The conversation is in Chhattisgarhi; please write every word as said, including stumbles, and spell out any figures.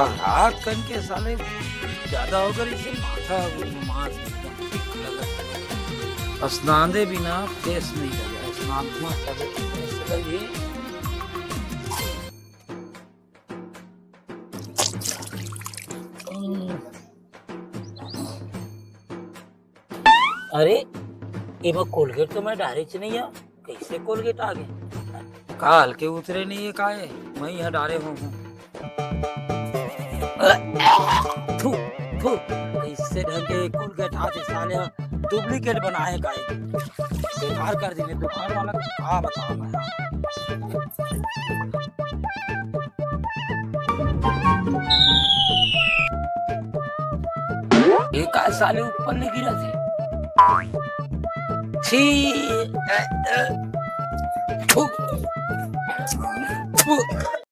हाथ कन के साले ज्यादा हो गए, इसे माथा मार एकदम ठीक लगा। स्नान दे बिना फ्रेश नहीं लगे, स्नान मत करे, फ्रेश लगे। अरे, एमा कोलगेट तो मैं डारे च नहीं आ, कैसे कोलगेट आ गए? काल के उतरे नहीं है काहे, मैं यहाँ डारे हूँ। थू, थू, कैसे ढंग के कोलगेट आते साले, डुप्लीकेट बनाए काहे? बेकार कर देने दुकान वाला, का बताओ मैं। ये का साले ऊपर ले गिरा थे? छी, अ, अ, थू, थू।